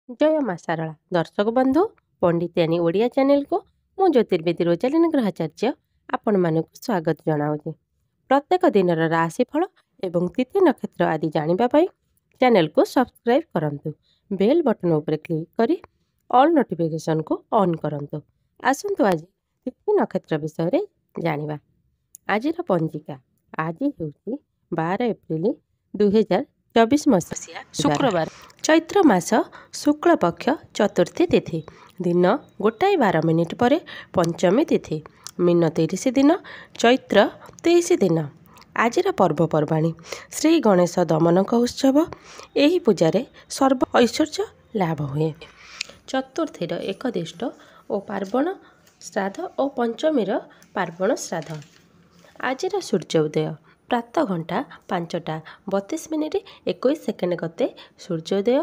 ଜୟ ମା ଶାରଳା। ଦର୍ଶକ ବନ୍ଧୁ, ପଣ୍ଡିତିଆନୀ ଓଡ଼ିଆ ଚ୍ୟାନେଲକୁ ମୁଁ ଜ୍ୟୋତିର୍ବିଦ ରୋଜାଲିନ ଗ୍ରହାଚାର୍ଯ୍ୟ ଆପଣମାନଙ୍କୁ ସ୍ୱାଗତ ଜଣାଉଛି। ପ୍ରତ୍ୟେକ ଦିନର ରାଶିଫଳ ଏବଂ ତିଥି ନକ୍ଷତ୍ର ଆଦି ଜାଣିବା ପାଇଁ ଚ୍ୟାନେଲକୁ ସବସ୍କ୍ରାଇବ୍ କରନ୍ତୁ। ବେଲ୍ ବଟନ୍ ଉପରେ କ୍ଲିକ୍ କରି ଅଲ୍ ନୋଟିଫିକେସନକୁ ଅନ୍ କରନ୍ତୁ। ଆସନ୍ତୁ ଆଜି ତିଥି ନକ୍ଷତ୍ର ବିଷୟରେ ଜାଣିବା। ଆଜିର ପଞ୍ଜିକା, ଆଜି ହେଉଛି 12 ଏପ୍ରିଲ 2024 ମସିହା ଶୁକ୍ରବାର, ଚୈତ୍ର ମାସ ଶୁକ୍ଳପକ୍ଷ ଚତୁର୍ଥୀ ତିଥି, ଦିନ 1:12 ପରେ ପଞ୍ଚମୀ ତିଥି, ମୀନ 30 ଦିନ, ଚୈତ୍ର 23 ଦିନ। ଆଜିର ପର୍ବପର୍ବାଣୀ, ଶ୍ରୀ ଗଣେଶ ଦମନକ ଉତ୍ସବ। ଏହି ପୂଜାରେ ସର୍ବ ଐଶ୍ୱର୍ଯ୍ୟ ଲାଭ ହୁଏ। ଚତୁର୍ଥୀର ଏକଦିଷ୍ଟ ଓ ପାର୍ବଣ ଶ୍ରାଦ୍ଧ ଓ ପଞ୍ଚମୀର ପାର୍ବଣ ଶ୍ରାଦ୍ଧ। ଆଜିର ସୂର୍ଯ୍ୟ ଉଦୟ ପ୍ରାତଃ ଘଣ୍ଟା 5ଟା 32 ମିନିଟ୍ 21 ସେକେଣ୍ଡ ଗତେ ସୂର୍ଯ୍ୟୋଦୟ,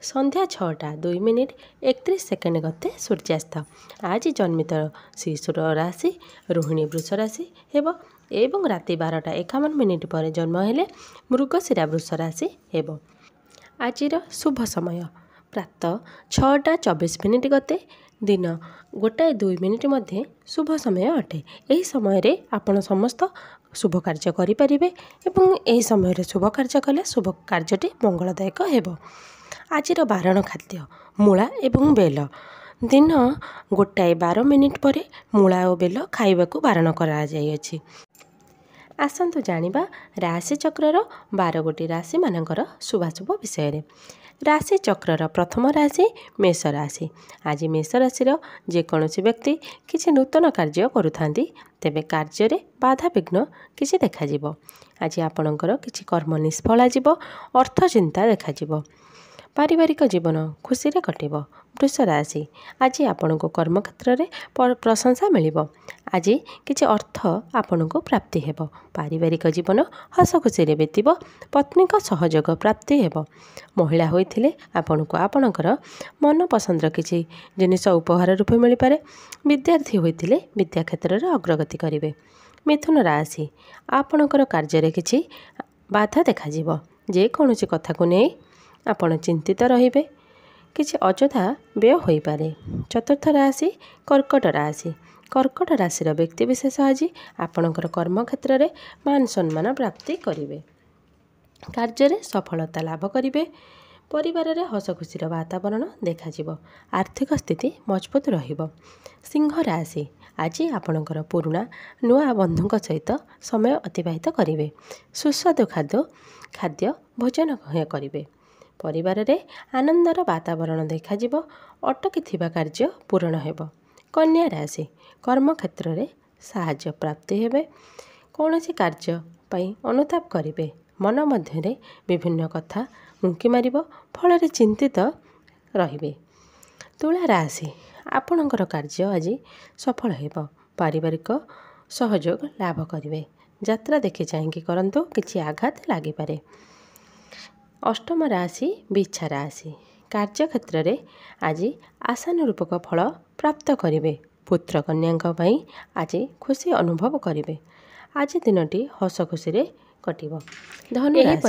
ସନ୍ଧ୍ୟା 6ଟା 2 ମିନିଟ୍ 31 ସେକେଣ୍ଡ ଗତେ ସୂର୍ଯ୍ୟାସ୍ତ। ଆଜି ଜନ୍ମିତ ଶିଶୁର ରାଶି ରୋହିଣୀ ବୃଷ ରାଶି ହେବ ଏବଂ ରାତି 12ଟା 51 ମିନିଟ୍ ପରେ ଜନ୍ମ ହେଲେ ମୃଗଶିରା ବୃଷ ରାଶି ହେବ। ଆଜିର ଶୁଭ ସମୟ ପ୍ରାତଃ 6ଟା 24 ମିନିଟ୍ ଗତେ ଦିନ 1 2 ମିନିଟ୍ ମଧ୍ୟେ ଶୁଭ ସମୟ ଅଟେ। ଏହି ସମୟରେ ଆପଣ ସମସ୍ତ ଶୁଭ କାର୍ଯ୍ୟ କରିପାରିବେ ଏବଂ ଏହି ସମୟରେ ଶୁଭ କାର୍ଯ୍ୟ କଲେ ଶୁଭ କାର୍ଯ୍ୟଟି ମଙ୍ଗଳଦାୟକ ହେବ। ଆଜିର ବାରଣ ଖାଦ୍ୟ ମୂଳା ଏବଂ ବେଲ। ଦିନ 1 12 ମିନିଟ୍ ପରେ ମୂଳା ଓ ବେଲ ଖାଇବାକୁ ବାରଣ କରାଯାଇଅଛି। ଆସନ୍ତୁ ଜାଣିବା ରାଶି ଚକ୍ରର 12 ଗୋଟି ରାଶିମାନଙ୍କର ଶୁଭାଶୁଭ ବିଷୟରେ। ରାଶି ଚକ୍ରର ପ୍ରଥମ ରାଶି ମେଷ ରାଶି। ଆଜି ମେଷ ରାଶିର ଯେକୌଣସି ବ୍ୟକ୍ତି କିଛି ନୂତନ କାର୍ଯ୍ୟ କରୁଥାନ୍ତି, ତେବେ କାର୍ଯ୍ୟରେ ବାଧାବିଘ୍ନ କିଛି ଦେଖାଯିବ। ଆଜି ଆପଣଙ୍କର କିଛି କର୍ମ ନିଷ୍ଫଳ ଯିବ। ଅର୍ଥ ଚିନ୍ତା ଦେଖାଯିବ। ପାରିବାରିକ ଜୀବନ ଖୁସିରେ କଟିବ। ବୃଷ ରାଶି, ଆଜି ଆପଣଙ୍କୁ କର୍ମକ୍ଷେତ୍ରରେ ପ୍ରଶଂସା ମିଳିବ। ଆଜି କିଛି ଅର୍ଥ ଆପଣଙ୍କୁ ପ୍ରାପ୍ତି ହେବ। ପାରିବାରିକ ଜୀବନ ହସ ଖୁସିରେ ବିତିବ। ପତ୍ନୀଙ୍କ ସହଯୋଗ ପ୍ରାପ୍ତି ହେବ। ମହିଳା ହୋଇଥିଲେ ଆପଣଙ୍କୁ ଆପଣଙ୍କର ମନପସନ୍ଦର କିଛି ଜିନିଷ ଉପହାର ରୂପେ ମିଳିପାରେ। ବିଦ୍ୟାର୍ଥୀ ହୋଇଥିଲେ ବିଦ୍ୟା କ୍ଷେତ୍ରରେ ଅଗ୍ରଗତି କରିବେ। ମିଥୁନ ରାଶି, ଆପଣଙ୍କର କାର୍ଯ୍ୟରେ କିଛି ବାଧା ଦେଖାଯିବ। ଯେକୌଣସି କଥାକୁ ନେଇ ଆପଣ ଚିନ୍ତିତ ରହିବେ। କିଛି ଅଯଥା ବ୍ୟୟ ହୋଇପାରେ। ଚତୁର୍ଥ ରାଶି କର୍କଟ ରାଶି। କର୍କଟ ରାଶିର ବ୍ୟକ୍ତିବିଶେଷ ଆଜି ଆପଣଙ୍କର କର୍ମକ୍ଷେତ୍ରରେ ମାନ ସମ୍ମାନ ପ୍ରାପ୍ତି କରିବେ। କାର୍ଯ୍ୟରେ ସଫଳତା ଲାଭ କରିବେ। ପରିବାରରେ ହସ ଖୁସିର ବାତାବରଣ ଦେଖାଯିବ। ଆର୍ଥିକ ସ୍ଥିତି ମଜବୁତ ରହିବ। ସିଂହ ରାଶି, ଆଜି ଆପଣଙ୍କର ପୁରୁଣା ନୂଆ ବନ୍ଧୁଙ୍କ ସହିତ ସମୟ ଅତିବାହିତ କରିବେ। ସୁସ୍ୱାଦୁ ଖାଦ୍ୟ ଭୋଜନ କରିବେ। ପରିବାରରେ ଆନନ୍ଦର ବାତାବରଣ ଦେଖାଯିବ। ଅଟକି ଥିବା କାର୍ଯ୍ୟ ପୂରଣ ହେବ। କନ୍ୟା ରାଶି, କର୍ମକ୍ଷେତ୍ରରେ ସାହାଯ୍ୟ ପ୍ରାପ୍ତି ହେବେ। କୌଣସି କାର୍ଯ୍ୟ ପାଇଁ ଅନୁତାପ କରିବେ। ମନ ମଧ୍ୟରେ ବିଭିନ୍ନ କଥା ଉଙ୍କି ମାରିବ, ଫଳରେ ଚିନ୍ତିତ ରହିବେ। ତୁଳା ରାଶି, ଆପଣଙ୍କର କାର୍ଯ୍ୟ ଆଜି ସଫଳ ହେବ। ପାରିବାରିକ ସହଯୋଗ ଲାଭ କରିବେ। ଯାତ୍ରା ଦେଖି ଚାହିଁକି କରନ୍ତୁ, କିଛି ଆଘାତ ଲାଗିପାରେ। ଅଷ୍ଟମ ରାଶି ବିଛା ରାଶି। କାର୍ଯ୍ୟକ୍ଷେତ୍ରରେ ଆଜି ଆଶାନୁରୂପକ ଫଳ ପ୍ରାପ୍ତ କରିବେ। ପୁତ୍ର କନ୍ୟାଙ୍କ ପାଇଁ ଆଜି ଖୁସି ଅନୁଭବ କରିବେ। ଆଜି ଦିନଟି ହସ ଖୁସିରେ କଟିବ। ଧନୁ ରାଶି।